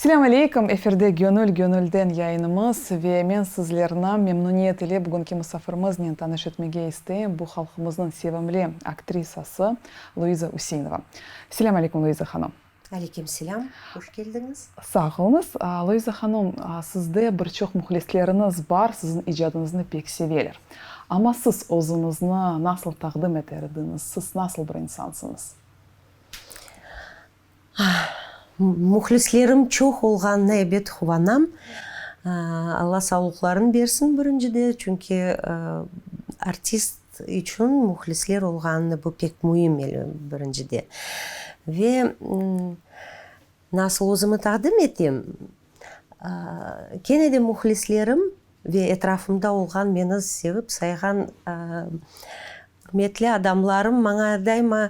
Selâm aleyküm, efirde Gönül gönülden yayınımız ve men sizlerni memnuniyet ile bugünki musafirimiznen tanış etmege isteyim, bu halqımıznıñ sevimli aktrisası Luiza Üseinova. Selâm aleyküm, Luiza hanım. Aleyküm selâm, hoş keldiñiz. Sağ oluñız. Luiza hanım, sizde bir çoq mühlisleriñiz bar, siziñ icadıñıznı pek seveler. Amma siz özüñizni nasıl taqdim eter ediñiz, siz nasıl bir insansıñız? Mühlislerim çoq olğanına ebet quvanam. Alla sağlıqlarını bersin birincide, çünki artist içün mühlisler olğanı bu pek müim birincide. Ve nasıl özümi taqdim etem? Kene de mühlislerim ve etrafımda olğan meni sevip sayğan ürmetli adamlarım maña daima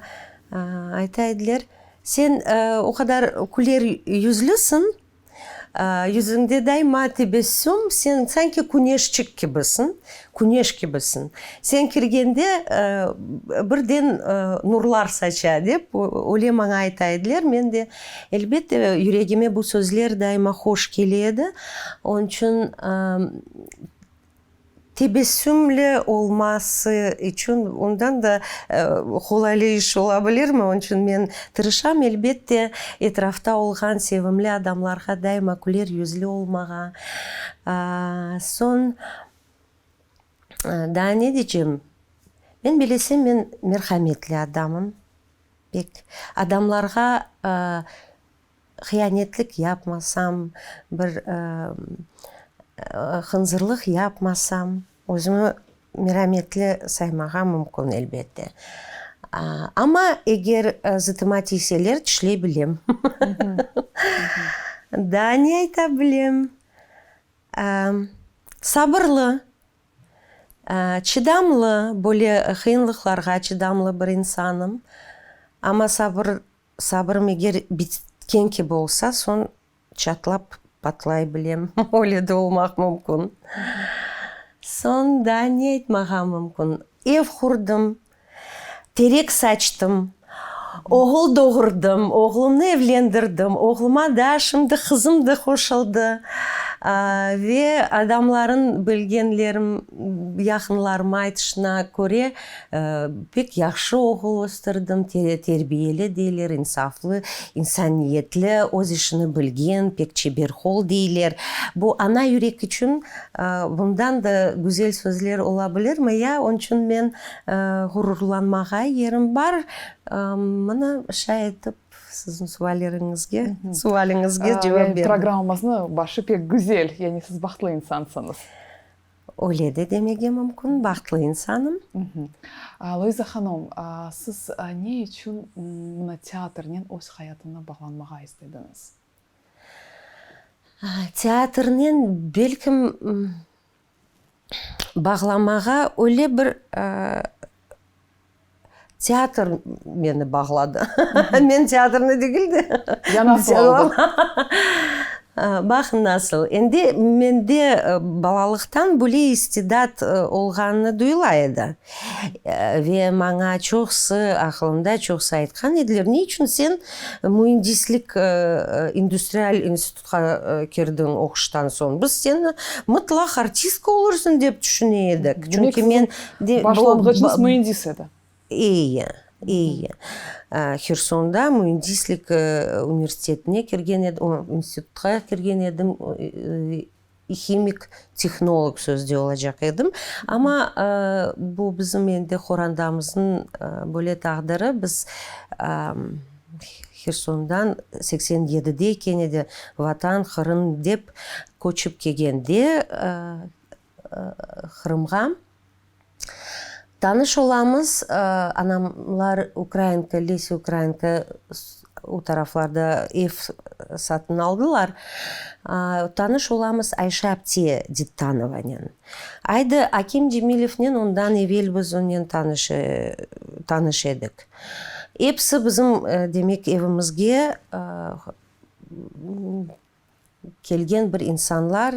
ayta ediler, Sen o qadar küler yüzlüsiñ, yüzüñde daima tebessüm, sen sanki küneşçik kibisiñ, küneş kibisiñ. Sen kirgende birden nurlar saça, dep öyle maña ayta ediler. Men de, elbette, yüregime bu sözler daima hoş kele edi. Onıñ içün Tebessümli olması içün ondan da qolaylı iş ola bilirmi? Onıñ içün men tırışam, elbette, etrafta olğan sevimli adamlarğa daima küler yüzlü olmağa. Soñ, daa ne diycem? Men bilesem, men merhametli adamım, pek. Adamlarğa Hıyanetlik yapmasam, bir hınzırlıq yapmasam, özümi merametli saymağa mümkün, elbette. Amma eger zıtıma tiyseler, tişley bilem. Daa ne ayta bilem? Sabırlı, çıdamlı, böyle qıyınlıqlarğa çıdamlı bir insanım. Amma sabır Sabırım eger bitken kibi olsa, soñ çatlap patlay bilem, öyle de olmaq mümkün. Soñ daa ne aytmağa mümkün? Ev qurdım, terek saçtım, oğul doğurdım, oğlumnı evlendirdim, oğluma daa şimdi qızım da qoşuldı. Ve adamların, bilgenlerim, yaqınlarıma aytışına köre, Pek yahşı oğul östürdim, terbiyeli deyler, insaflı, insaniyetli, öz işini bilgen, pek çeberqol deyler. Bu ana yürek içün bundan da güzel sözler ola bilirmi ya? Onıñ içün men ğururlanmağa yerim bar. Mına, şay etip, siziñ sualleriñizge, sualiñizge cevap berdim. Programmamıznıñ başı pek güzel, yani siz bahtlı insansıñız. Öyle de demege mümkün, bahtlı insanım. Luiza hanım, siz ne içün mına teatrnen öz hayatını bağlanmağa istediñiz? Teatrnen, belkim, bağlamağa öyle bir Teatr meni bağladı. Men teatrnı degil de. Ya nasıl oldı? Baq nasıl. Endi mende balalıqtan böyle istidat olğanı duyula edi. Ve maña çoqusı, aqılımda çoqusı aytqan ediler, ne içün sen müendislik industrial institutqa kirdiñ oquştan soñ? Biz seni mıtlaq artistka olursıñ dep tüşüne edik. Çünki men Başlanğıçıñız müendis edi. Eyi, eyi. Hersonda müendislik universitetine kirgen edim, institutqa kirgen edim, himik, tehnolog sözde olacaq edim. Amma bu bizim endi qorandamıznıñ böyle taqdiri, biz Hersondan 87-de kene de Vatan, Qırım dep köçip kelgende Qırımğa Tanış olamız, anamlar ukrainka, Lesya Ukrainka o taraflarda ev satın aldılar. Tanış olamız Ayşe apte Dittanovanen. Aydı, Akim Cemilevnen ondan evel biz onen tanış tanış edik. Episi bizim, demek, evimizge Kelgen bir insanlar,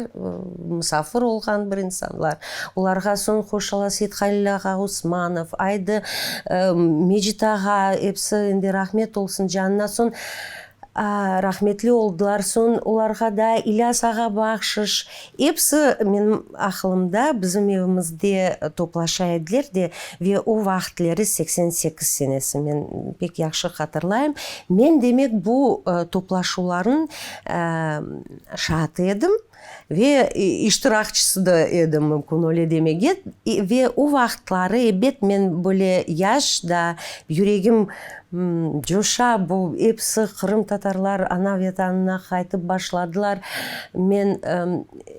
musafir olğan bir insanlar. Olarğa soñ qoşula Seythalil ağa Osmanov, aydı Mecit ağa, episi endi rahmet olsun canına. Soñ. Rahmetli oldılar, soñ olarğa da İlyas ağa Bahşış, episi menim aqılımda, bizim evimizde toplaşa ediler de, ve o vaqıtleri, 88 senesi, men pek yahşı hatırlayım, men, demek, bu toplaşuvlarnıñ şaatı edim. Ve iştirakçısı da edim, mümkün öyle demege. Ve o vaqıtları, ebet, men böyle yaş da, yüregim coşa, bu episi qırımtatarlar ana Vetanına qaytıp başladılar. Men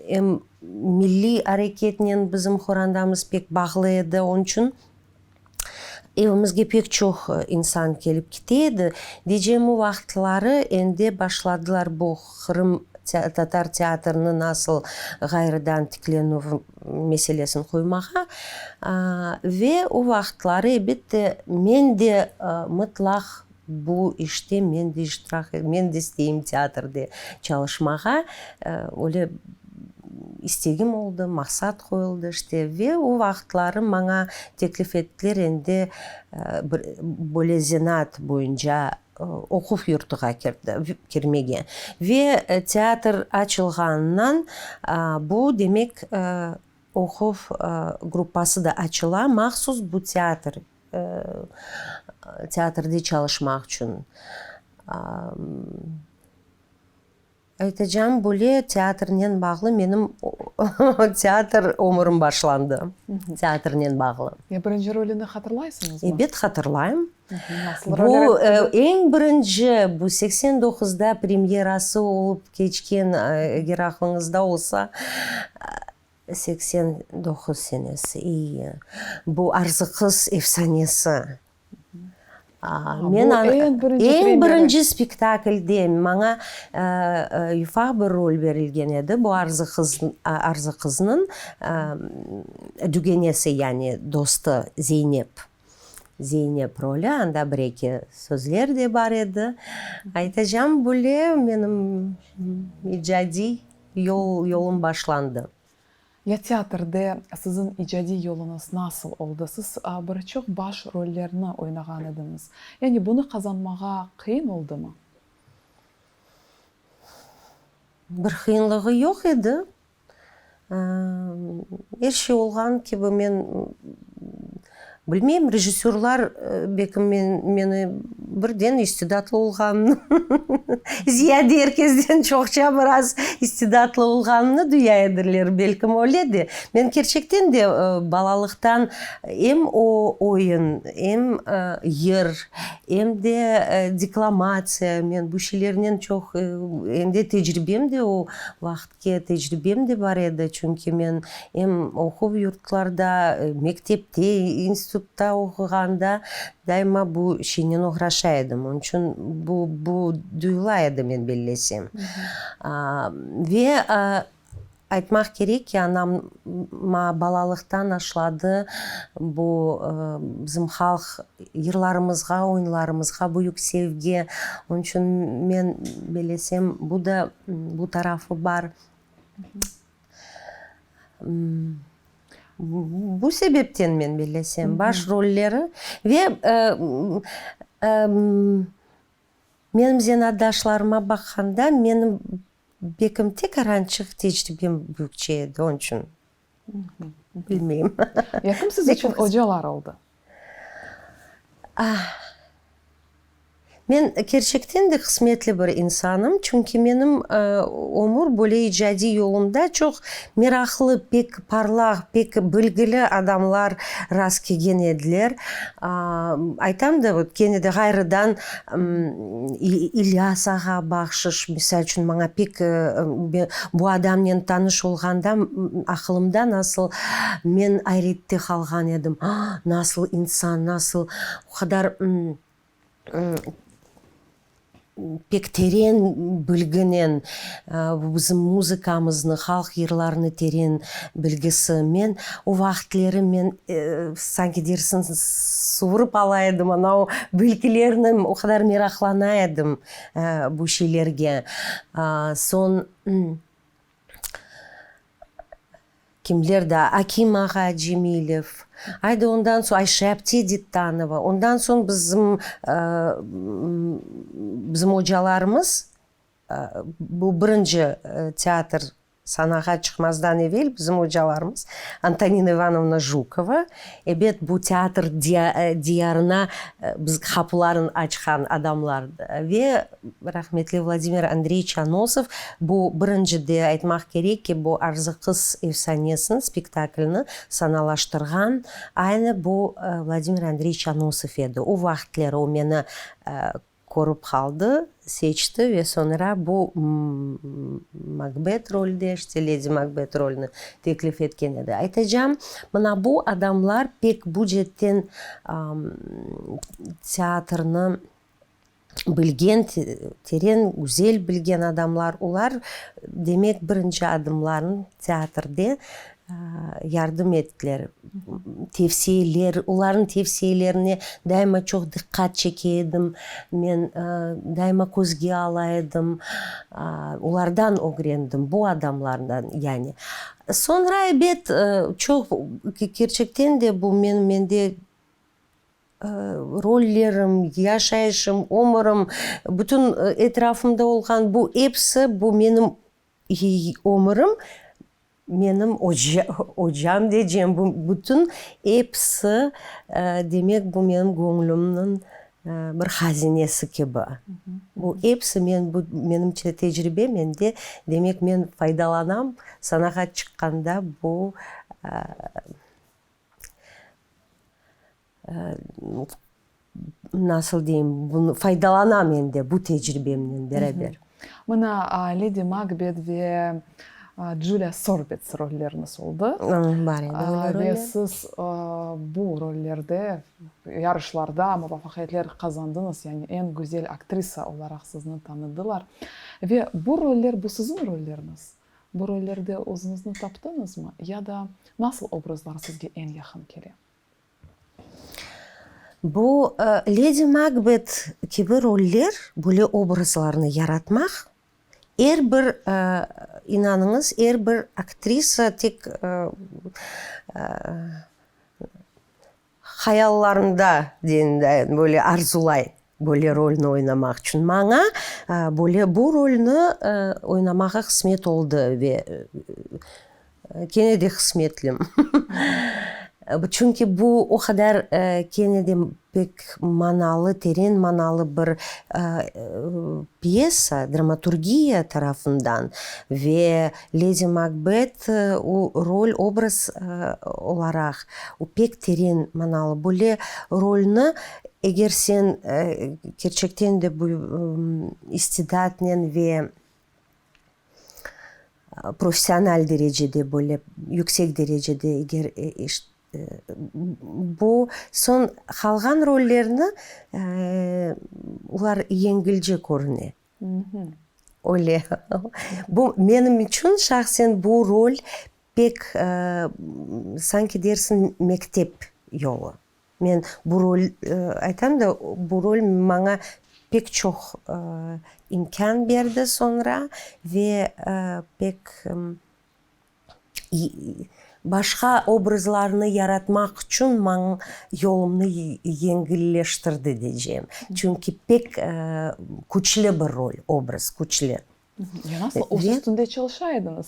em milliy areketnen bizim qorandamız pek bağlı edi, onıñ içün Evimizge pek çoq insan kelip kete edi. Deycem, o vaqıtları endi başladılar bu Qırım tatar teatrini nasıl ğayrıdan tiklenüv meselesini qoymağa. Ve o vaqıtları, elbette, men de mıtlaq bu işte men de iştirak, men de isteyim teatrde çalışmağa. Öyle istegim oldı, maqsat qoyuldı işte. Ve o vaqıtları maña teklif ettiler endi bir böyle zenaat boyunca oquv yurtuğa kirmege. Ve teatr açılğanınan bu, demek, oquv gruppası da açıla, mahsus bu teatr teatrde çalışmaq içün. Aytacağım, böyle teatrnen bağlı menim teatr ömürim başlandı, teatrnen bağlı. Ya birinci rolüni hatırlaysıñızmı? Ebet, hatırlayım. Nasıl rol Bu eñ birinci, bu 89-da premyerası olıp keçken, eger aqlıñızda olsa, 89 senesi, iyi. Bu Arzı qız efsanesi. Men Bu eñ birinci eñ premyera. birinci spektaklde maña ufaq bir rol berilgen edi, bu Arzı qız, Arzı qıznıñ dügenesi, yani dostu Zeynep. Zeynep rolü, anda bir-eki sözler de bar edi. Aytacağım, böyle menim icadiy yol, yolum başlandı. Ya teatrde siziñ icadiy yoluñız nasıl oldı? Siz bir çoq baş rollerni oynağan ediñiz. Yani bunı qazanmağa qıyın oldımı? Bir qıyınlığı yoq edi. Er şey olğan kibi men bilmeyim, rejissörlar belki meni birden istidatlı olğanını, ziyade er kesden çoqça biraz istidatlı olğanını duya ediler, belkim öyle de. Men kerçekten de balalıqtan em o oyun, em yır, em de deklamatsiya, men bu şeylernen çoq, em de tecribem de o vaqıt Ki tecribem de bar edi, çünki men em oquv yurtlarda, mektepte, institutta oquğanda daima bu şeynen oğraşa edim. Onıñ içün bu, bu duyula edi, men bellesem. Ve aytmaq kerek ki, anam maña balalıqtan aşladı bu bizim halq yırlarımızğa, oyunlarımızğa büyük sevgi. Onıñ içün men bellesem, bu da Bu tarafı bar. Bu sebepten men bellesem, baş rolleri ve menim zenaatdaşlarıma baqqanda, menim bekim tek arançıq tecribem büyükçe edi, onıñ içün bilmeyim. Ya kim siz içün ocalar oldı? Men kerçekten de qısmetli bir insanım, çünki menim ömür böyle icadiy yolumda çoq meraqlı, pek parlaq, pek bilgili adamlar rast kelgen ediler. Aytam da, vot, kene de ğayrıdan İlyas ağa Bahşış, misal içün, maña pek bu adamnen tanış olğanda aqılımda nasıl men ayrette qalğan edim, nasıl insan, nasıl o qadar pek teren bilginen bizim muzıkamıznı, halq yırlarını teren bilgisi. Men o vaqıtleri men sanki dersiñ suvurıp ala edim ana o bilgilerni, o qadar meraqlana edim bu şeylerge. Soñ. Kimler daa? Akim ağa Cemilev. Aydı ondan soñ Ayşe apte Dittanova. Ondan soñ bizim, bizim ocalarımız, bu birinci teatr sanağa çıqmazdan evel bizim ocalarımız Antonina İvanovna Jukova, ebet, bu teatr diyarına biz qapuların açqan adamlar ve Rahmetli Vladimir Andreyiç Anosov bu birinci de aytmaq kerek ki, bu Arzı qız efsanesini, spektaklni sanalaştırğan aynı bu Vladimir Andreyiç Anosov edi. O vaqıtleri o meni körip qaldı, seçti ve soñra bu Makbet rolde, işte Ledi Makbet rolüni teklif etken edi. Aytacam, mına bu adamlar pek bu cetten teatrnı bilgen, teren, güzel bilgen adamlar, olar, demek, birinci adımlarını teatrde yardım ettiler. Tevsiyeler, olarnıñ tevsiyelerine daima çoq diqqat çeke edim, men daima közge ala edim, olardan ögrendim, bu adamlardan yani. Soñra, ebet, çoq, kerçekten de bu menim mende Rollerim, yaşayışım, ömürim, bütün etrafımda olğan bu episi, bu menim ömürim, menim ocam deycem, bu bütün episi, demek, bu menim göñlümniñ bir hazinesi kibi. Bu episi men, bu menim tecribe mende, demek, men faydalanam, sanağa çıqqanda bu Nasıl deyim, bunı faydalanam endi bu tecribemnen beraber. Mına Ledi Makbet ve Julia Sorbets rolleriniz oldı. Bar edi öyle roller. Ve siz bu rollerde yarışlarda muvafaqiyetler qazandıñız, yani eñ güzel aktrisa olaraq sizni tanıdılar. Ve bu roller, bu siziñ rolleriniz. Bu rollerde özüñizni taptıñızmı ya da nasıl obrazlar sizge eñ yaqın kele? Bu Ledi Makbet kibi roller, böyle obrazlarnı yaratmaq er bir, inanıñız, er bir aktrisa tek Hayallarında, deyin, böyle arzulay böyle rolni oynamaq içün. Maña böyle bu rolni oynamağa qısmet oldı ve kene de qısmetlim. Çünki bu o qadar kene de pek manalı, teren manalı bir pyesa, dramaturgiya tarafından ve Ledi Makbet o rol, obraz olaraq O pek teren manalı. Böyle rolni, eger sen kerçekten de bu istidatnen ve professional derecede, böyle yüksek derecede eger bu soñ qalğan rollerni olar yengilce körüne. Öyle. Bu menim içün şahsen bu rol pek, sanki dersiñ, mektep yolu. Men bu rol, aytam da, bu rol maña pek çoq imkân berdi soñra ve pek Başqa obrazlarnı yaratmaq içün mañ yolumnı yengilleştirdi deycem. Çünki pek küçlü bir rol, obraz küçlü. Ya nasıl öz üstünde çalışa ediñiz?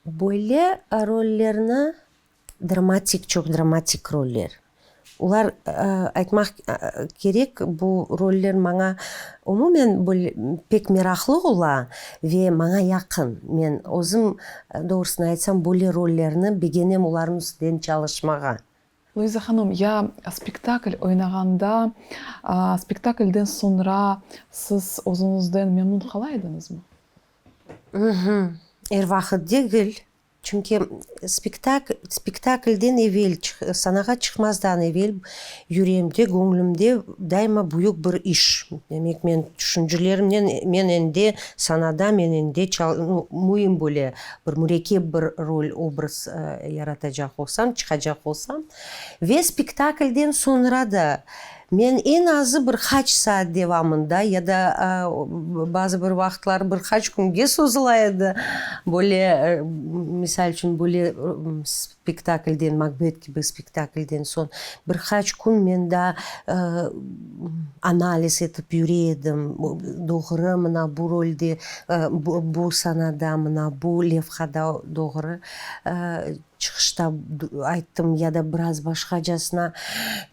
Böyle rollerni Dramatik, çoq dramatik roller. Olar, aytmaq kerek, bu roller maña umumen böyle pek meraqlı ola ve maña yaqın. Men özüm, doğrusını aytsam, böyle rollerni begenem, olarnıñ üstünden çalışmağa. Luiza hanım, ya spektakl oynağanda, spektaklden soñra siz özüñizden memnun qala ediñizmi? Er vaqıt degil. Çünki spektaklden evel, sanağa çıqmazdan evel yüreğimde, göñlümde daima büyük bir iş. Demek, men tüşüncelerimnen, men endi sanada, men endi müim böyle bir mürekkep bir rol, obraz yaratacaq olsam, çıqacaq olsam. Ve spektaklden soñra da. Men eñ azı bir qaç saat devamında ya da bazı bir vaqıtları bir qaç künge sozula edi, böyle, misal içün, böyle spektaklden, Makbet kibi spektaklden soñ bir qaç kün men daa analiz etip yüre edim, doğru mına bu rolde, bu sanada, mına bu levhada doğru çıqışta ayttım ya da biraz başqacasına.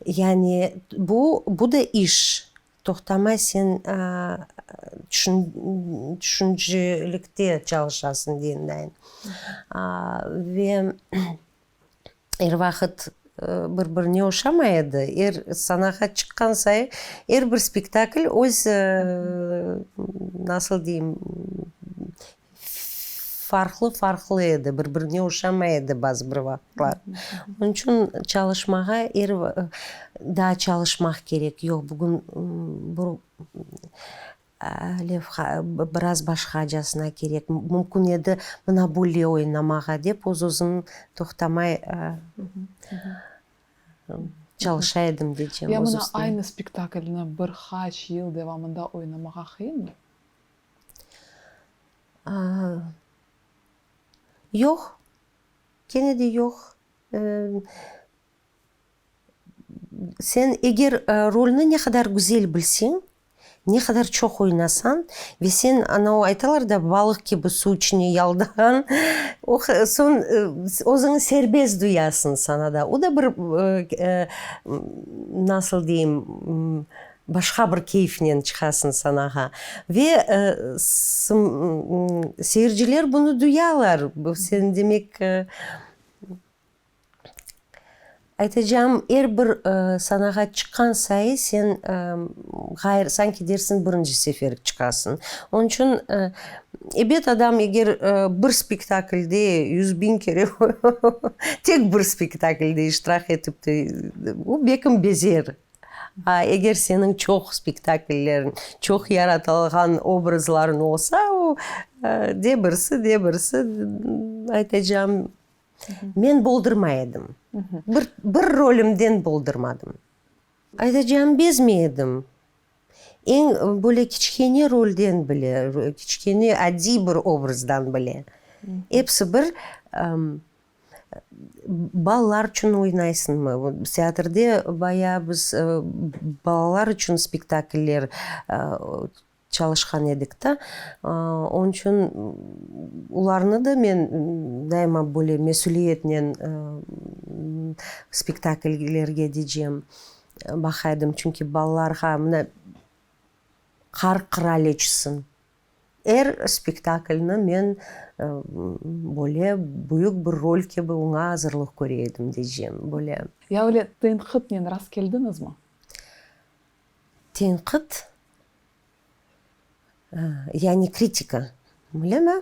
Yani bu, bu da iş. Toqtamay sen tüşüncilikte çalışasıñ deyendayın. Ve er vaqıt bir-birine oşamay edi. Er sanağa çıqqan sayı er bir spektakl öz, nasıl deyim, Farqlı-farqlı edi, bir-birine oşamay edi bazı bir vaqıtlar. Onıñ içün çalışmağa er daa çalışmaq kerek. Yoq, bugün bu levha biraz başqacasına kerek, mümkün edi mına böyle oynamağa dep öz-özüm toqtamay çalışa edim diycem öz üstüne. Ya mına aynı spektaklni bir qaç yıl devamında oynamağa qıyınmı? Yoq, kene de yoq. Sen eger rolni ne qadar güzel bilseñ, ne qadar çoq oynasañ ve sen, ana o aytalar da, balıq kibi suv içine yaldağan, o soñ özüñni serbest duyasıñ sanada. O da bir, nasıl deyim, Başqa bir keyfnen çıqasıñ sanağa. Ve seyirciler bunı duyalar. Sen demek, aytacağım, er bir sanağa çıqqan sayı sen ğayrı, sanki dersiñ birinci sefer çıqasıñ. Onıñ içün, ebet, adam eger bir spektaklde 100000 kere tek bir spektaklde iştirak etip de, o belkim bezer. A eger seniñ çoq spektaklleriñ, çoq yaratılğan obrazlarıñ olsa, o, de birisi, de birisi, aytacağım, men boldurmay edim. Bir, bir rolümden boldurmadım. Aytacağım, bezmey edim. Eñ böyle kiçkene rolden bile, kiçkene adiy bir obrazdan bile. Episi bir Balalar içün oynaysıñmı? Teatrde bayağı biz balalar içün spektakller çalışqan edik da. Onıñ içün olarnı da men daima böyle mesüliyetnen spektakllerge diycem baqa edim. Çünki balalarğa mına Qar qıraliçesi Er spektaklni men böyle büyük bir rol kibi oña azırlıq köre edim diycem, böyle. Ya öyle tenqitnen rast keldiñizmi? Tenqit, yani kritika, öylemi?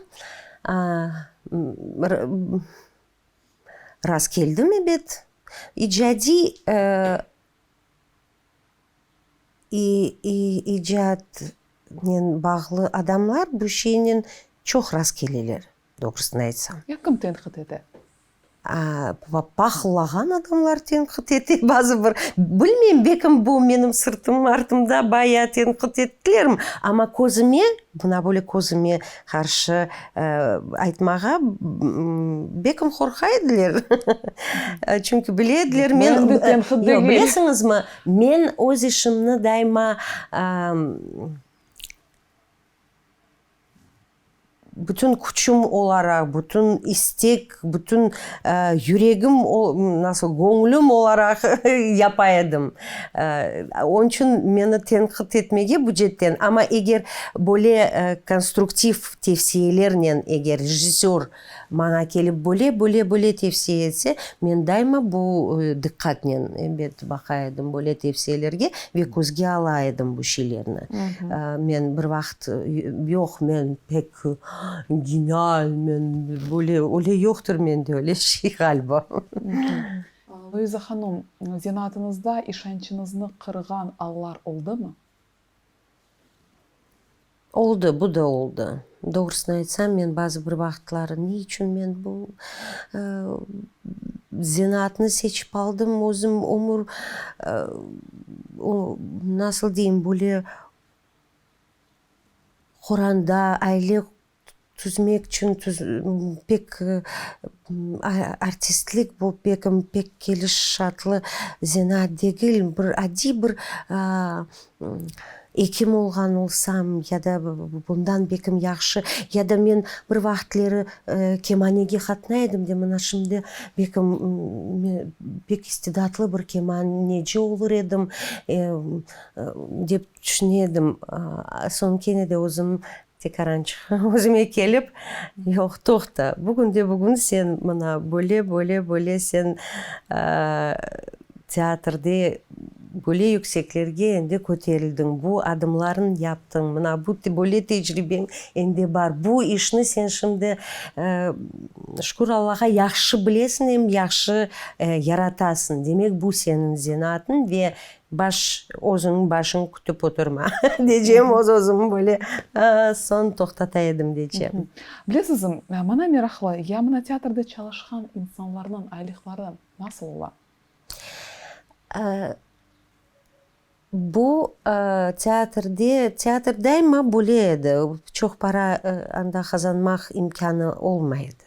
Rast keldim, ebet. İcadiy İcadnen bağlı adamlar bu şeynen çoq rastkeleler, doğrusını aytsam. Ya kim tenqit ete? Pahıllağan adamlar tenqit ete bazı bir. Bilmeyim, belkim bu menim sırtım artımda bayağı tenqit ettilermi, amma közüme, buna böyle közüme qarşı aytmağa belkim qorqa ediler. Çünki bile ediler, men, yoq, bilesiñizmi, men öz işimni daima bütün küçüm olaraq, bütün istek, bütün yüregim, nasıl, göñlüm olaraq yapa edim. Onıñ içün meni tenqit etmege bu cetten, amma eger böyle konstruktiv tevsiyelernen eger rejissör maña kelip böyle, böyle, böyle tevsiye etse, men daima bu diqqatnen, ebet, baqa edim böyle tevsiyelerge ve közge ala edim bu şeylerni. Men bir vaqıt, yoq, men pek genial, men böyle, öyle yoqtır mende öyle şey ğaliba. Luiza hanım, zenaatıñızda işançıñıznı qırğan allar oldımı? Oldı, bu da oldı. Doğrusını aytsam, men bazı bir vaqıtları ne içün men bu zenaatnı seçip aldım, özüm ömür. Nasıl deyim, böyle qoranda, aile tüzmek içün pek artistlik bu pek pek kelişatlı zenaat degil, bir adiy bir ekim olğan olsam ya da bundan bekim yahşı, ya da men bir vaqıtleri kemanege qatnay edim de, mına şimdi bekim pek istidatlı bir kemaneci olur edim, dep tüşüne edim. Soñ kene de özüm tekarançıq özüme kelip, yoq, toqta, bugün de bugün sen mına böyle, böyle, böyle sen teatrde böyle yükseklerge endi köterildiñ, bu adımlarnı yaptıñ, mına bu böyle tecribeñ endi bar, bu işni sen şimdi, şükür Allağa, yahşı bilesiñ, em yahşı yaratasıñ, demek bu seniñ zenaatıñ ve Baş, özüñniñ başıñ kütip oturma, diyeceğim, öz-özümi böyle soñ toqtata edim, diyeceğim. Bilesizmi, maña meraqlı, ya mına teatrde çalışqan insanlarnıñ aylıqları nasıl ola? Bu teatrde, teatr daima böyle edi, çoq para anda qazanmaq imkânı olmay edi.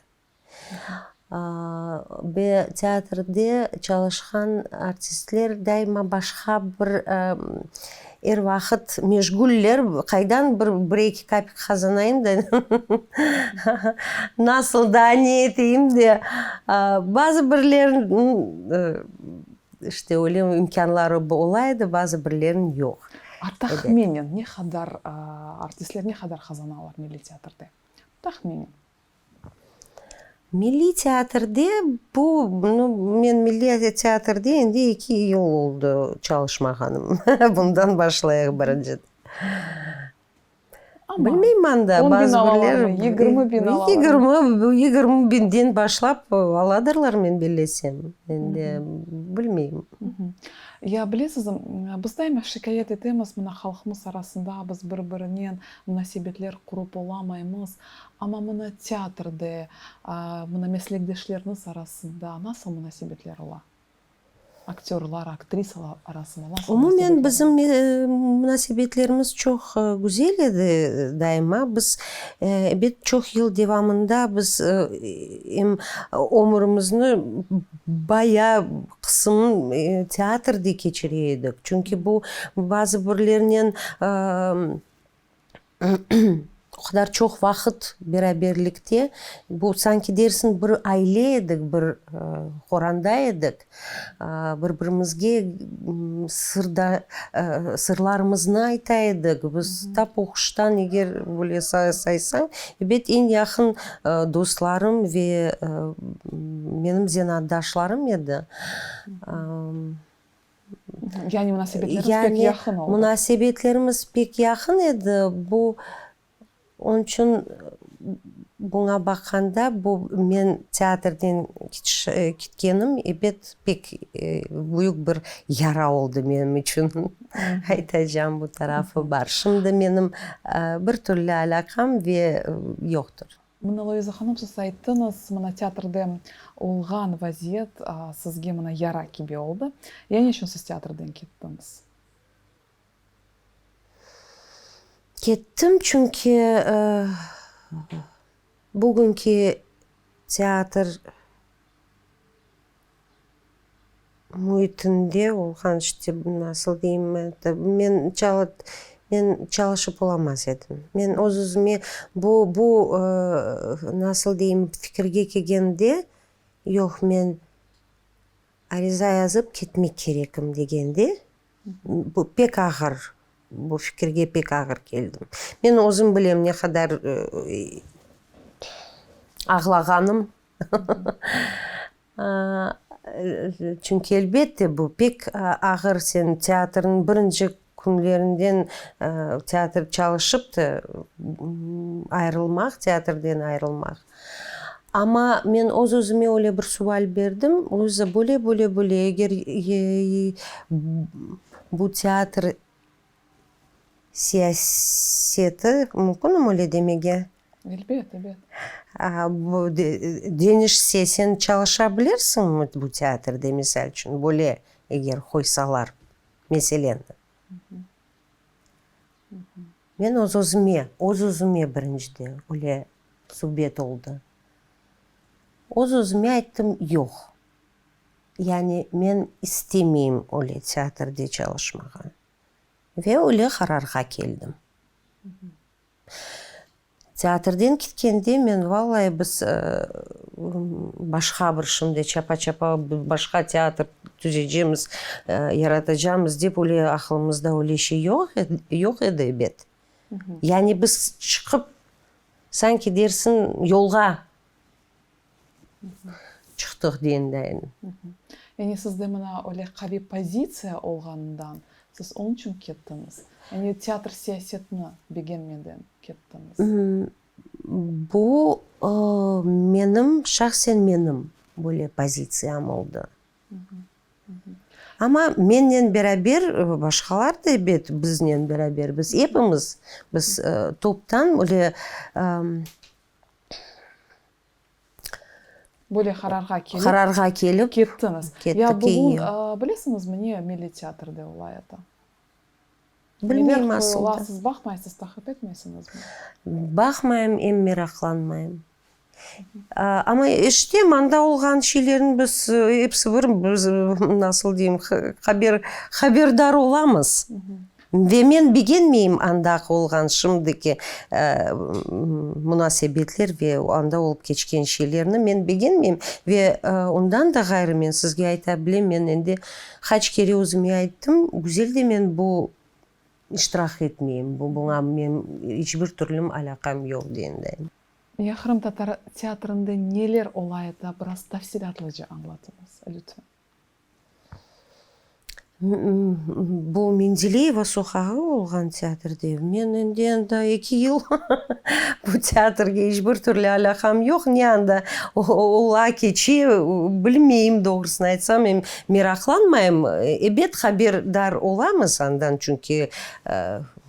Ve teatrde çalışqan artistler daima başqa bir, er vaqıt meşguller, qaydan bir bir-eki kapik qazanayım da, nasıl da ne eteyim de, bazı birleriniñ işte öyle imkânları ola edi, bazı birleriniñ yoq. A tahminen ne qadar artistler ne qadar qazanalar milliy teatrde? Tahminen. Milliy teatrde bu, nu, men milliy teatrde endi eki yıl oldı çalışmağanım. Bundan başlayıq birinci. Bilmeyim anda, On bazı biñ alalarmı, birler 20 biñ alalarmı? 20, 20 biñden başlap aladırlar, men bellesem. Endi bilmeyim. Ya bilesiz, biz daima şikâyet etemiz, mına halqımız arasında biz bir-birinen munasebetler qurıp olamaymız. Amma mına teatrde, mına meslekdeşlerniz arasında nasıl munasebetler ola? Aktörlar, aktrisalar arasında nasıl Umumen munasebetler bizim ola? munasebetlerimiz çoq güzel edi daima. Biz, ebet, çoq yıl devamında biz em ömürimizni bayağı qısımın teatrde keçire edik. Çünki bu bazı birlernen O qadar çoq vaqıt beraberlikte, bu sanki dersiñ bir aile edik, bir qoranda edik, bir-birimizge sırda, sırlarımıznı ayta edik. Biz tap oquştan eger böyle saysañ, ebet, eñ yaqın dostlarım ve menim zenaatdaşlarım edi. Yani munasebetlerimiz pek yaqın oldı. Yani munasebetlerimiz pek yaqın edi. Bu, onıñ içün buña baqqanda, bu men teatrden ketkenim, ebet, pek büyük bir yara oldı menim içün, aytacağım bu tarafı bar. Şimdi menim bir türlü alâqam ve yoqtır. Mına, Luiza hanım, siz ayttıñız, mına teatrde olğan vaziyet sizge mına yara kibi oldı. Ya ne içün siz teatrden kettiñiz? Kettim, çünki bugünki teatr Müitinde olğan, işte, nasıl deyim, men men çalışıp olamaz edim. Men öz-özüme bu, bu, nasıl deyim, fikirge kelgende, yoq, men ariza yazıp ketmek kerekim degende, bu pek ağır, bu fikirge pek ağır keldim. Men özüm bilem ne qadar ağlağanım. Çünki, elbette, bu pek ağır, sen teatrniñ birinci künlerinden teatr çalışıp da ayırılmaq, teatrden ayırılmaq. Amma men öz-özüme öyle bir sual berdim, Luiza, böyle, böyle, böyle, eger bu teatr siyaseti, mümkünmi öyle demege? Elbet, elbet. Bu deñişse, sen çalışa bilirsiñmi bu teatrde, misal içün, böyle eger qoysalar? meseleni. Men öz-özüme, öz-özüme birincide öyle subet oldı. Öz-özüme ayttım, yoq. Yani men istemeyim öyle teatrde çalışmağa. Ve öyle qararğa keldim. Teatrden ketkende men, vallahi, biz başqa bir şimdi çapa-çapa başqa teatr tüzecemiz, yaratacamız dep öyle aqılımızda öyle şey yoq yoq edi, ebet. Yani biz çıqıp, sanki dersiñ, yolğa çıqtıq degendayin. Yani sizde mına öyle qaviy pozitsiya olğanından siz onıñ içün kettiñiz. Yani teatr siyasetini begenmeden kettiñiz. Bu menim, şahsen menim böyle pozitsiyam oldı. Amma mennen beraber başqalar da ebet biznen beraber, biz epimiz, biz toptan öyle Böyle qararğa kelip. Qararğa kelip. Kettiñiz. Kettik, Ya bugün, bilesiñizmi, ne Milliy teatrde olayata? Bilmeyim asıl da. Siz baqmaysız, taqip etmeysiñizmi? Baqmayım, em meraqlanmayım. Amma eşitem, anda olğan şeylerni biz episi bir, biz, nasıl deyim, haber, haberdar olamız. Ve men begenmeyim andaki olğan şimdiki munasebetler ve anda olıp keçken şeylerni men begenmeyim. Ve ondan da ğayrı men sizge ayta bilem, men endi qaç kere özüme ayttım, güzel de men bu iştirak etmeyim, bu buña men iç bir türlüm alâqam yoq degendayım. Ya qırımtatar teatrında neler ola edi, biraz tafsilâtlıca añlatıñız, lütfen. Bu Mendeleyeva soqağı olğan teatrde. Men endi anda eki yıl bu teatrge iç bir türlü alâqam yoq. Ne anda ola, keçe, bilmeyim, doğrusını aytsam, em meraqlanmayım. Ebet, haberdar olamız andan, çünki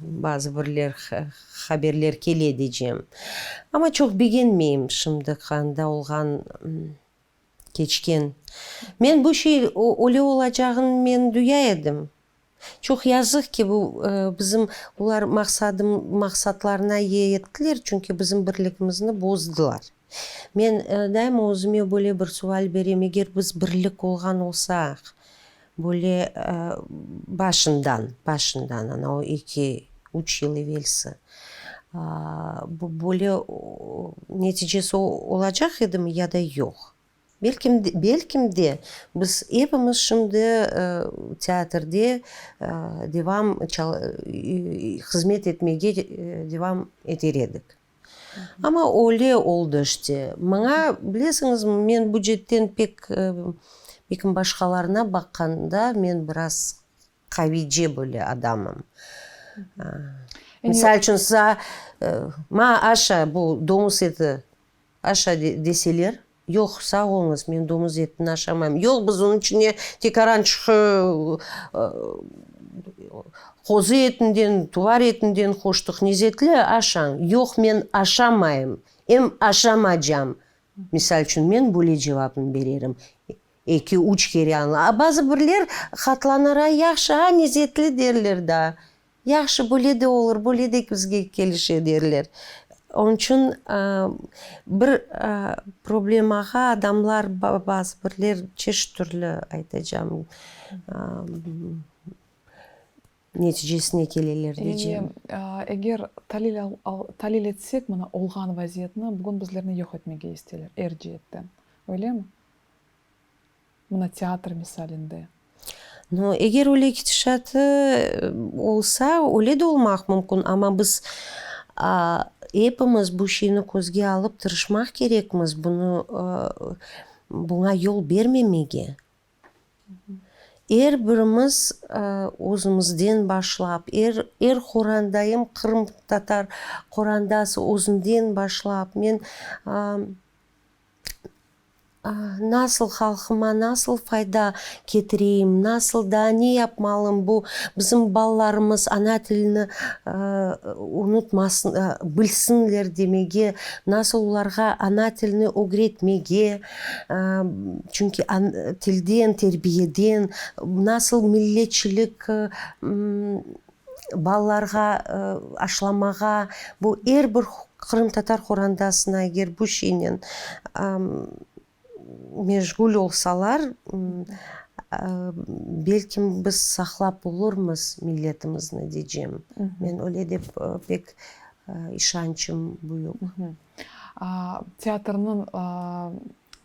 bazı birler haberler kele diycem. Amma çoq begenmeyim şimdi anda olğan Keçken. Men bu şey öyle olacağını men duya edim. Çoq yazıq ki, bu bizim olar maqsadım maqsatlarına yettiler, çünki bizim birligimizni bozdılar. Men daima özüme böyle bir sual berem, eger biz birlik olğan olsaq, böyle başından, başından, ana o eki, üç yıl evelsi, böyle neticesi olacaq edimi ya da yoq? Belkim, belkim de, biz epimiz şimdi teatrde devam hızmet etmege devam eter edik. Amma öyle oldı işte. Maña, bilesiñizmi, men bu cetten pek, belkim başqalarına baqqanda, men biraz Qavice böyle adamım. Misal içün, saña, ma, aşa bu domuz eti, aşa deseler, yoq, sağ oluñız, men domuz etini aşamayım. Yoq, biz onıñ içine tekarançıq qozu etinden, tuvar etinden qoştıq, nezetli, aşañ. Yoq, men aşamayım, em aşamacam. Misal içün, men böyle cevapnı bererim. Eki, üç kere añla. A bazı birler hatlanır, a yahşı, a nezetli derler daa. Yahşı, böyle de olur, böyle de bizge kelişe derler. Onıñ içün bir problemağa adamlar, bazı birler çeşit türlü aytacam, neticesine keleler diycem. Yani, eger talil talil etsek mına olğan vaziyetni, bugün bizlerni yoq etmege isteyler er ceetten. Öylemi? Mına teatr misalinde. No, eger öyle ketişatı olsa, öyle de olmaq mümkün, amma biz epimiz bu şeyni közge alıp tırışmaq kerekmiz, bunı, buña yol bermemege. Er birimiz özümizden başlap, er, er qorandayım, qırımtatar qorandası özünden başlap, men. Nasıl halqıma nasıl fayda ketireyim, nasıl daa ne yapmalım, bu bizim balalarımız ana tilini unutmasın, bilsinler demege, nasıl olarğa ana tilini ögretmege, çünki tilden, terbiyeden, nasıl milletçilik balalarğa aşlamağa, bu er bir qırımtatar qorantasına eger bu şeynen meşğul olsalar, belkim biz saqlap olurmız milletimizni diycem. Men öyle dep pek işançım büyük. Teatrnıñ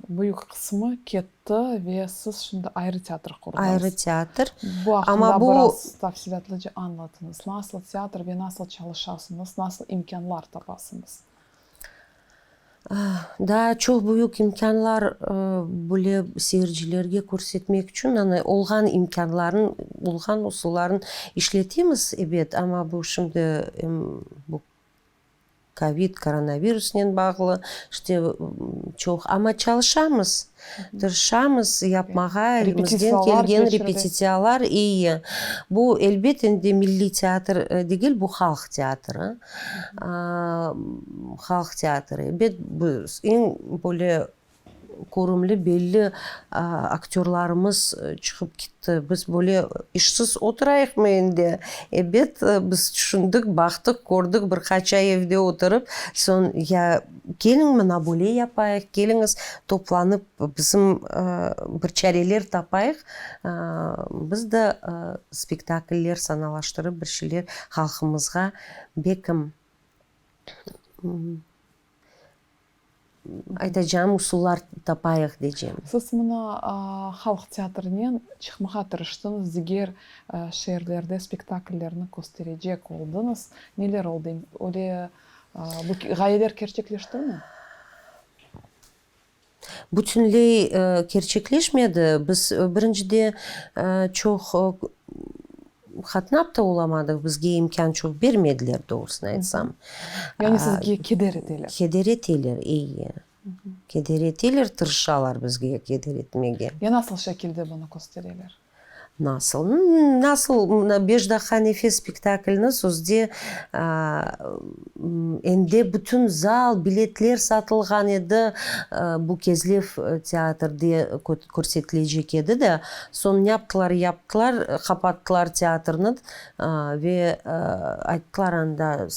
büyük qısmı ketti ve siz şimdi ayrı teatr qurdıñız. Ayrı teatr. Bu aqqında biraz tafsilâtlıca añlatıñız. Nasıl teatr ve nasıl çalışasıñız, nasıl imkânlar tapasıñız? Daa çoq büyük imkânlar böyle seyircilerge körsetmek içün, ana, olğan imkânların, olğan usulların işletemiz, ebet, amma bu şimdi em bu Kovid, koronavirusnen bağlı, işte, çoq, amma çalışamız, tırışamız yapmağa, elimizden kelgen repetitsiyalar, iyi. Bu, elbet, endi milliy teatr degil, bu halq teatri, halq teatri. Ebet, bu eñ böyle Körümli, belli aktörlarımız çıqıp ketti. Biz böyle işsiz oturayıqmı endi? Ebet, biz tüşündik, baqtıq, kördik, bir qaç ay evde oturıp, soñ ya keliñ mına böyle yapayıq, keliñiz toplanıp bizim bir çareler tapayıq, biz de spektakller sanalaştırıp bir şeyler halqımızğa bekim Aytacağım, usullar tapayıq decem. Siz mına halq teatrinen çıqmağa tırıştıñız, diger şeerlerde spektakllerni kösterecek oldıñız. Neler oldı? Öyle bu ğayeler kerçekleştimi? Bütünley kerçekleşmedi. Biz birincide çoq Qatnap da olamadıq, bizge imkân çoq bermediler, doğrusını aytsam. Yani sizge keder eteler? Keder eteler, eyi. Keder eteler, tırışalar bizge keder etmege. Ya nasıl şekilde bunı köstereler? Nasıl? Nasıl, mına Beş daqqa nefes spektaklini sözde Endi bütün zal, biletler satılğan edi, bu Kezlev teatrde körsetilecek edi de. Soñ ne yaptılar, yaptılar, qapattılar teatrni ve ayttılar anda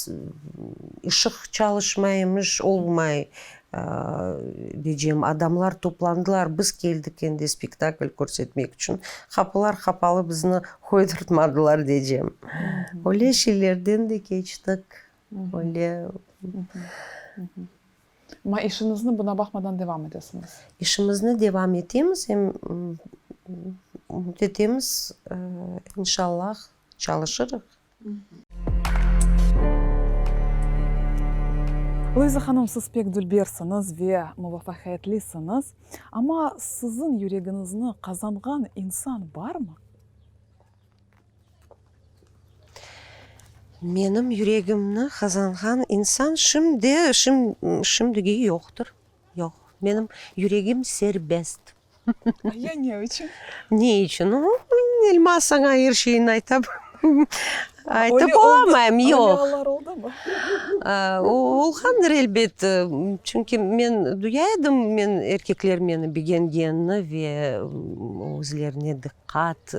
ışıq çalışmay emiş, olmay diycem. Adamlar toplandılar, biz keldik endi spektakl körsetmek içün, qapılar qapalı, bizni Qoydurtmadılar diycem. Öyle şeylerden de keçtik. Öyle. Amma işiñizni buna baqmadan devam etesiñiz. İşimizni devam etemiz, em ümüt etemiz, inşallah, çalışırıq. Luiza hanım, siz pek dülbersiñiz ve muvafaqiyetlisiñiz. Amma siziñ yüregiñizni qazanğan insan barmı? Menim yüregimni qazanğan insan şimdi, şimdige yoqtır. Yoq. Menim yüregim serbest. Ya ne içün? Ne içün? Elmaz saña er şeyni ayta aytıp olamayım, yoq. Öyle allar oldumı? Olğandır elbet. Çünki men duya edim, men erkekler meni begengenini ve özlerine diqqat,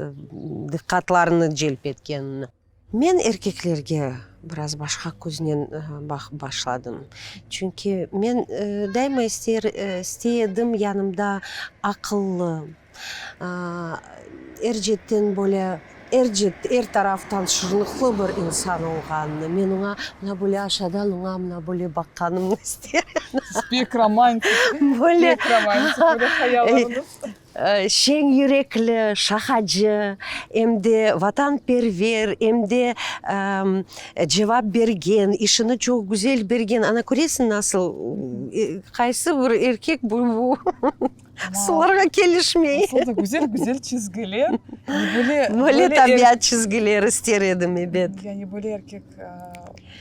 diqqatlarını celp etkenini. Men erkeklerge biraz başqa köznen baqıp başladım. Çünki men daima ister istey edim yanımda aqıllı, er cetten böyle, er cet, er taraftan şırlıqlı bir insan olğanını. Men oña mına böyle aşadan oña mına böyle baqqanımnı ister edim. Siz pek romantik, Böyle. pek romantik, böyle hayallarıñız. Şeñ yürekli, şaqacı, em de vatanperver, em de cevap bergen, işini çoq güzel bergen. Ana, köresiñ, nasıl, qaysı bir erkek bu? Sularğa kelişmey. Asıl da güzel güzel çizgiler. Böyle, böyle tabiat çizgileri ister edim, ebet. Yani böyle erkek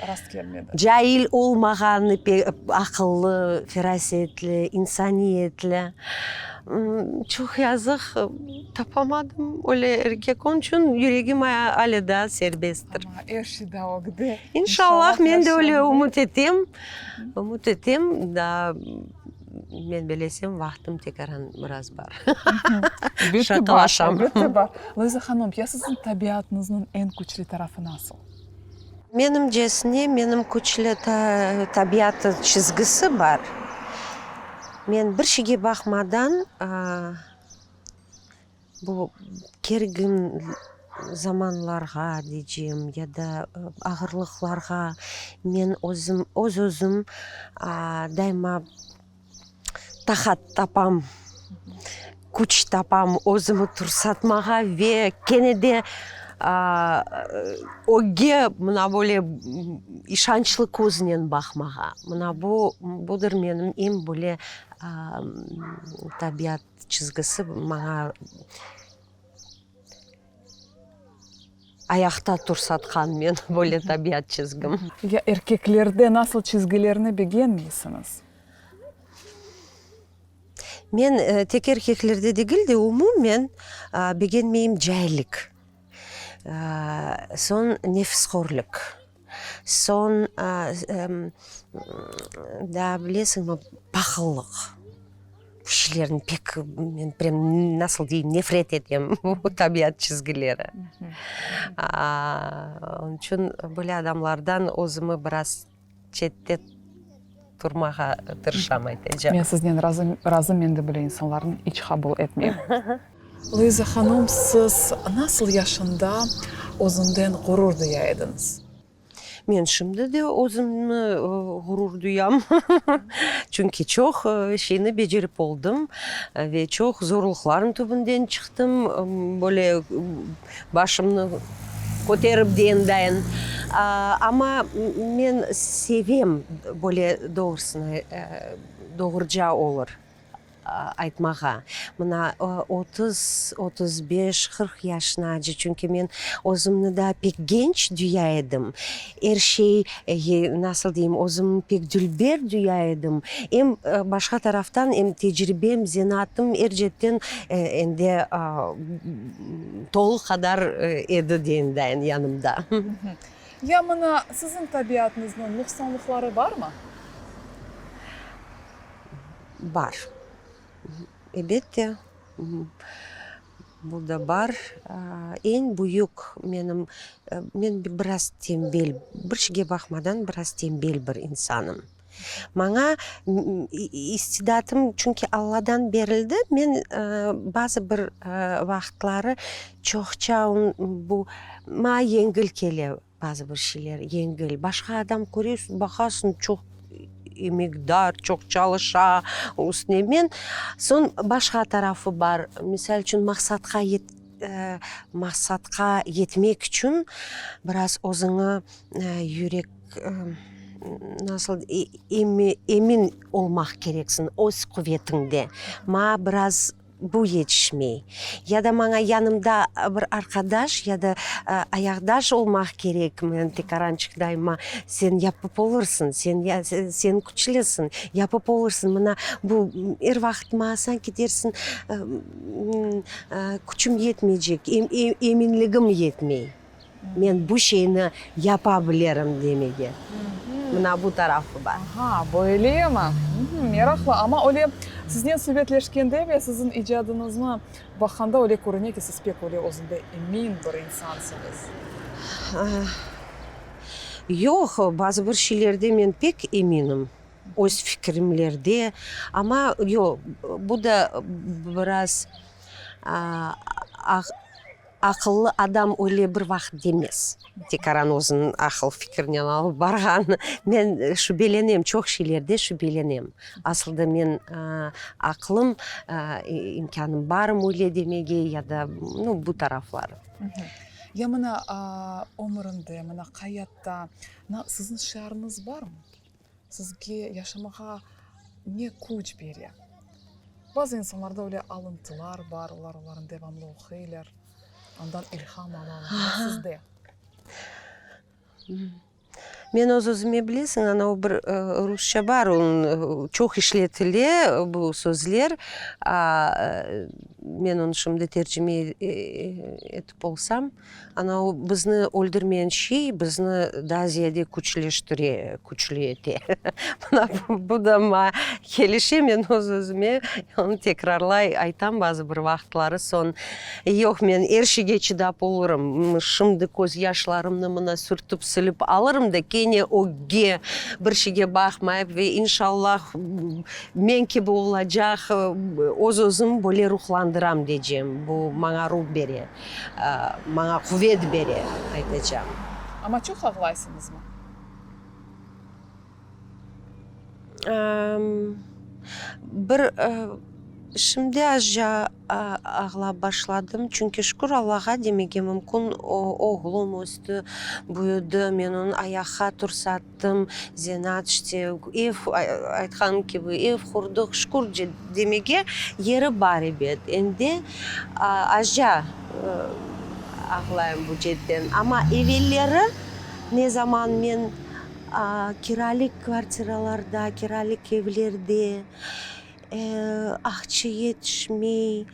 rast kelmedi. Cail olmağan, aqıllı, ferasetli, insaniyetli. Çoq yazıq, tapamadım öyle erkek. Onıñ içün yüregim ale daa serbesttir. Amma er şey daa ögde. İnşallah, men de öyle ümüt etem. Ümüt etem, daa men bilesem, vaqtım tekaran biraz bar. Şaqalaşam. Elbette bar. Luiza hanım, ya siziñ tabiatınıznıñ eñ küçlü tarafı nasıl? Menimcesine, menim küçlü tabiat çizgisi bar. Men bir şeyge baqmadan, bu kergin zamanlarğa deycem ya da ağırlıqlarğa men özüm, öz-özüm daima taqat tapam, küç tapam özümi tursatmağa ve kene de ögge mına böyle işançlı köznen baqmağa. Mına bu, budır menim eñ böyle tabiat çizgisi maña Ayaqta tursatqan men böyle tabiat çizgim. Ya erkeklerde nasıl çizgilerni begenmeysiñiz? Men tek erkeklerde degil de, umumen begenmeyim caillik, soñ nefishorlik, soñ daa bilesiñmi, pahıllıq. Bu şeylerni pek, men prem, nasıl deyim, nefret etem, bu tabiat çizgileri. Onıñ içün böyle adamlardan özümi biraz çette turmağa tırışam, aytacağım. Men siznen razım, men de böyle insanlarnı iç qabul etmeyim. Luiza hanım, siz nasıl yaşında özünden ğurur duya ediñiz? Men şimdi de özümni ğurur duyam, çünki çoq şeyni becerip oldım ve çoq zorluqlarnıñ tübünden çıqtım, böyle başımnı köterip dendayın. Amma men sevem böyle doğrusını, doğruca olur. Aytmağa, mına, 30, 35, 40 yaşınace, çünki men özümni daa pek genç duya edim, er şey, nasıl deyim, özümni pek dülber duya edim, em başqa taraftan, em tecribem, zenaatım er cetten endi tolu qadar edi deyim yanımda. Ya mına siziñ tabiatıñıznıñ nuqsanlıqları barmı? Bar. Elbette, bu da bar. Eñ büyük menim, men biraz tenbel, bir şeyge baqmadan biraz tenbel bir insanım. Maña istidatım çünki Alladan berildi, men bazı bir vaqıtları çoqça bu maña yengil kele. Bazı bir şeyler yengil. Başqa adam köresiñ, baqasıñ, çoq emekdar, çoq çalışa, üstüne men. Soñ başqa tarafı bar. Misal içün, maqsatqa maqsatqa yetmek içün biraz özüñi yürek, nasıl emin olmaq kereksiñ öz quvetiñde. Maña biraz Bu yetişmey. Ya da maña yanımda bir arqadaş ya da ayaqdaş olmaq kerek, men tekarançıq daima, sen yapıp olursıñ, sen sen küçlüsiñ, yapıp olursıñ. Mına bu er vaqıt maña sanki dersiñ, küçüm yetmeycek, eminligim yetmey. Men bu şeyni yapa bilirim demege. Mına bu tarafı bar. Aha, böylemi? Meraqlı. Amma öyle siznen subetleşkende ve siziñ icadıñıznı baqqanda öyle körüne ki, siz pek öyle özünde emin bir insansıñız. Yoq, bazı bir şeylerde men pek eminim, öz fikirimlerde. Amma yoq, bu da biraz Aqıllı adam öyle bir vaqıt demez. Tekaran özüniñ aqıl-fikirinen alıp barğan. Men şübelenem, çoq şeylerde şübelenem. Asılda men aqlım, imkânım barmı öyle demege ya da, nu, bu tarafları. Ya mına ömürinde, mına hayatta siziñ şiarıñız barmı? Sizge yaşamağa ne küç bere? Bazı insanlarda öyle alıntılar bar, olar olarnı devamlı oquylar, ondan ilham alalar. Ya sizde? Men öz-özüme bilesiñ, ana o bir rusça bar, onıñ çoq işletile bu sözler, men onı şimdi tercime etip olsam, ana o bizni öldürmeyen şey bizni daa ziyade küçleştire, küçlü ete. Mına bu da maña kelişe, men öz-özüme onı tekrarlay aytam bazı bir vaqıtları, soñ Yoq, men er şeyge çıdap olurım. Şimdi közyaşlarımnı mına sürtip, silip alırım da, kene ögge, bir şeyge baqmayıp ve inşallah men kibi olacaq, öz-özüm böyle ruhlandıram deycem. Bu maña ruh bere, maña quvet bere, aytacam. Amma çoq ağlaysıñızmı? Bir, şimdi azca ağlap başladım, çünki şükür Allağa demege mümkün, oğlum östi, büyüdi, men onı ayaqqa tursattım, zenaat işte, ev, aytqanım kibi, ev qurdıq, şükür demege yeri bar ebet. Endi azca ağlayım bu cetten, amma evelleri ne zaman men Kiralik kvartiralarda, kiralik evlerde aqça yetişmey,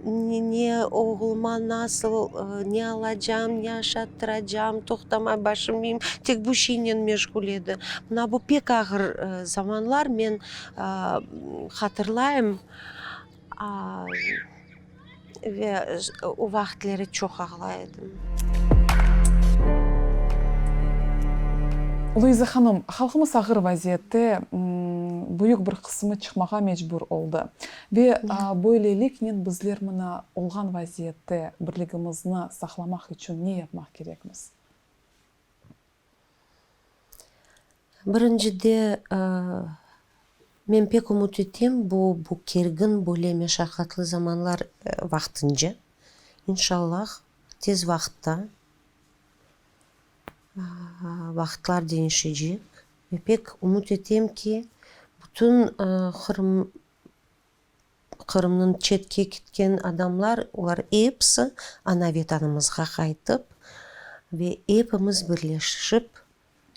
ne oğluma nasıl, ne alacam, ne aşattıracam, toqtamay başım miyim tek bu şeynen meşğul edi. Mına bu pek ağır zamanlar, men hatırlayım. Ve o vaqıtları çoq ağlay edim. Luiza hanım, halqımız ağır vaziyette, büyük bir qısmı çıqmağa mecbur oldı. Ve böyleliknen bizler mına olğan vaziyette birligimizni saqlamaq içün ne yapmaq kerekmiz? Birincide, men pek ümüt etem, bu bu kergin, böyle meşaqatlı zamanlar vaqtınca, inşallah, tez vaqıtta vaqıtlar deñişecek ve pek ümüt etem ki, bütün Qırım Qırımnıñ çetke ketken adamlar, olar episi ana-Vetanımızğa qaytıp ve epimiz birleşip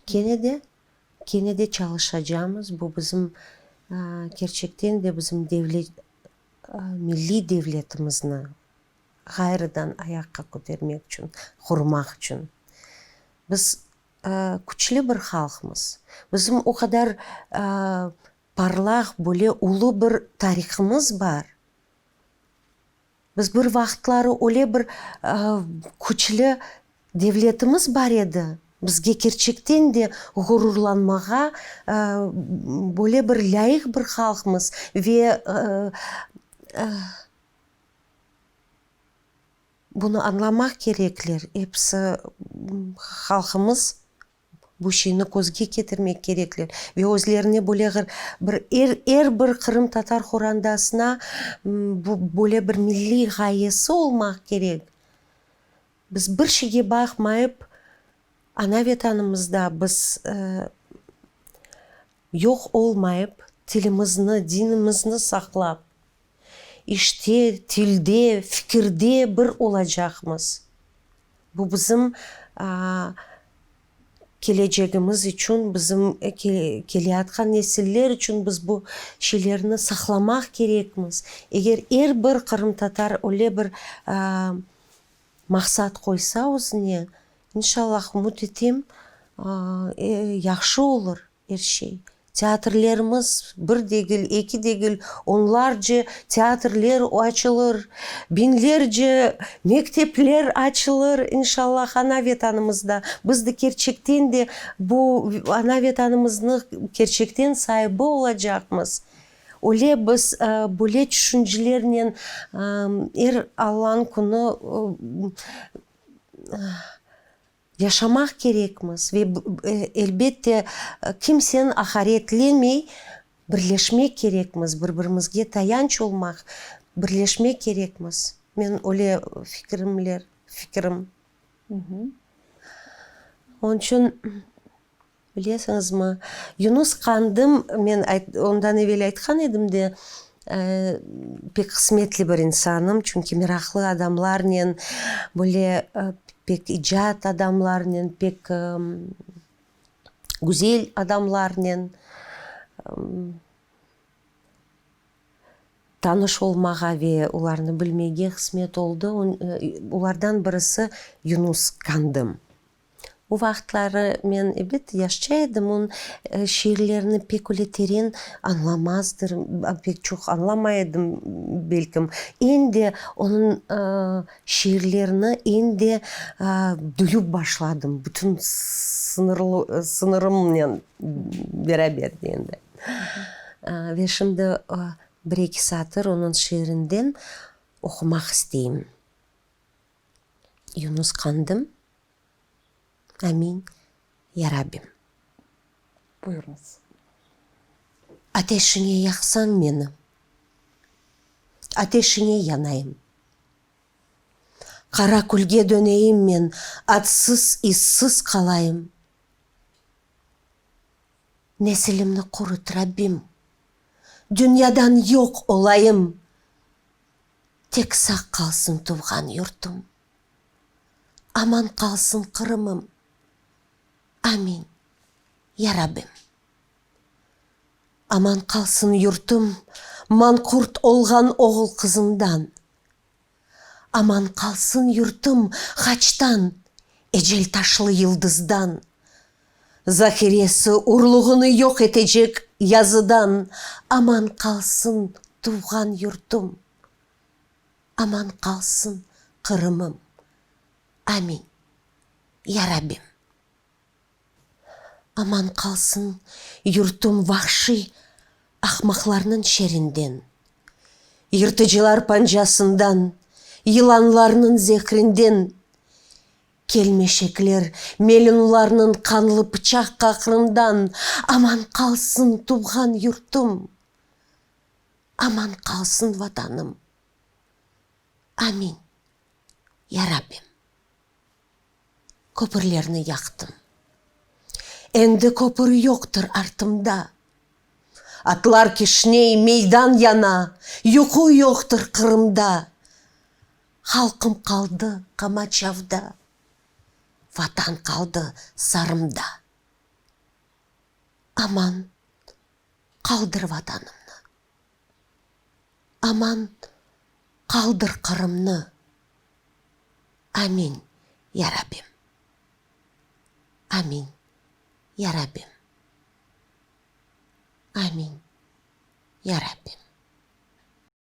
kene de, kene de çalışacamız. Bu bizim, kerçekten de bizim devlet, milliy devletimizni ğayrıdan ayaqqa kötermek içün, qurmaq içün. Biz küçlü bir halqmız. Bizim o qadar Parlaq, böyle ulu bir tarihımız bar. Biz bir vaqıtları öyle bir küçlü devletimiz bar edi, bizge kerçekten de ğururlanmağa böyle bir lâyıq bir halqmız ve bunı añlamaq kerekler, episi halqımız. Bu şeyni közge ketirmek kerekler ve özlerine böyle bir er er bir qırımtatar qorandasına bu böyle bir milliy ğayesi olmaq kerek. Biz bir şeyge baqmayıp, ana Vetanımızda biz yoq olmayıp, tilimizni, dinimizni saqlap, işte, tilde, fikirde bir olacaqmız. Bu bizim kelecegimiz içün, bizim keleyatqan nesiller içün biz bu şeylerni saqlamaq kerekmiz. Eger er bir qırımtatar öyle bir maqsat qoysa özüne, inşallah, ümüt etem, yahşı olur. Er şey. Teatrlerimiz bir degil, eki degil, onlarca teatrler açılır, biñlerce mektepler açılır, inşallah, ana Vetanımızda. Biz de kerçekten de bu ana Vetanımıznı kerçekten saibi olacaqmız. Öyle biz böyle tüşüncelernen er Allanıñ künü Yaşamaq kerekmiz ve, elbette, kimseni aqaretlemey birleşmek kerekmiz, bir-birimizge tayanç olmaq, birleşmek kerekmiz. Men öyle fikirimler, fikirim. Onıñ içün, bilesiñizmi, Yunus Qandım, men ondan evel aytqan edim de. Pek qısmetli bir insanım, çünki meraqlı adamlarnen, böyle pek icat adamlarnen, pek güzel adamlarnen tanış olmağa ve olarnı bilmege qısmet oldı. Olardan birisi Yunus Kandım. O vaqıtları men, ebet, yaşça edim, onıñ şiirlerini pek öyle teren añlamazdır, pek çoq añlamay edim, belkim. Endi onıñ şiirlerini endi duyup başladım, bütün sıñırımnen beraber endi. Ve şimdi bir-eki satır onıñ şiirinden oqumaq isteyim. Yunus Qandım, Amin, ya Rabbim. Buyurıñız. Ateşiñe yaqsañ meni, Ateşiñe yanayım. Qara külge döneyim men, Adsız, izsiz qalayım. Nesilimni qurut, Rabbim, Dünyadan yoq olayım. Tek sağ qalsın tuvğan yurtum. Aman qalsın Qırımım. Amin, ya Rabbim. Aman qalsın yurtum manqurt olğan oğul-qızından. Aman qalsın yurtum haçtan, ecel taşlı yıldızdan. Zahiresi urluğını yoq etecek yazıdan aman qalsın tuvğan yurtum, aman qalsın Qırımım. Amin, ya Rabbim. Aman qalsın yurtum vahşiy ahmaqlarnıñ şerinden, yırtıcılar pancasından, yılanlarnıñ zehrinden, Kelmeşekler, melunlarnıñ qanlı pıçaq qaqrından aman qalsın tuvğan yurtum, aman qalsın Vatanım. Amin, ya Rabbim. Köpürlerni yaqtım. Endi köpür yoqtır artımda. Atlar kişney, meydan yana, yuqu yoqtır Qırımda. Halqım qaldı qamaçavda, Vatan qaldı sarımda. Aman, qaldır Vatanımnı, Aman, qaldır Qırımnı. Amin, ya Rabbim. Amin, ya Rabbim. Amin, ya Rabbim.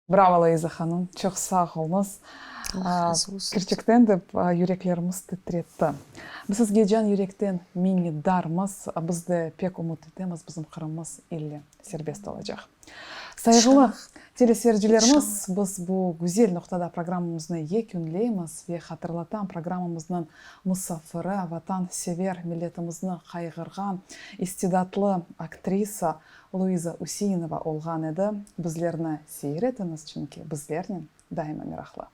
Bravo, Laiza hanım, çoq sağ oluñız. Allah razı olsun. Kerçekten de yüreklerimiz titretti. Biz sizge can yürekten minnetdarmız. Biz de pek ümüt etemiz, bizim Qırımımız ille serbest olacaq. Sayğılı teleseyircilerimiz, biz bu güzel noqtada programmamıznı yekünleymiz ve hatırlatam, programmamıznıñ musafiri, vatansever, milletimizni qayğırğan istidatlı aktrisa Luiza Useinova olğan edi. Bizlerni seyir etiñiz, çünki bizlernen daima meraqlı.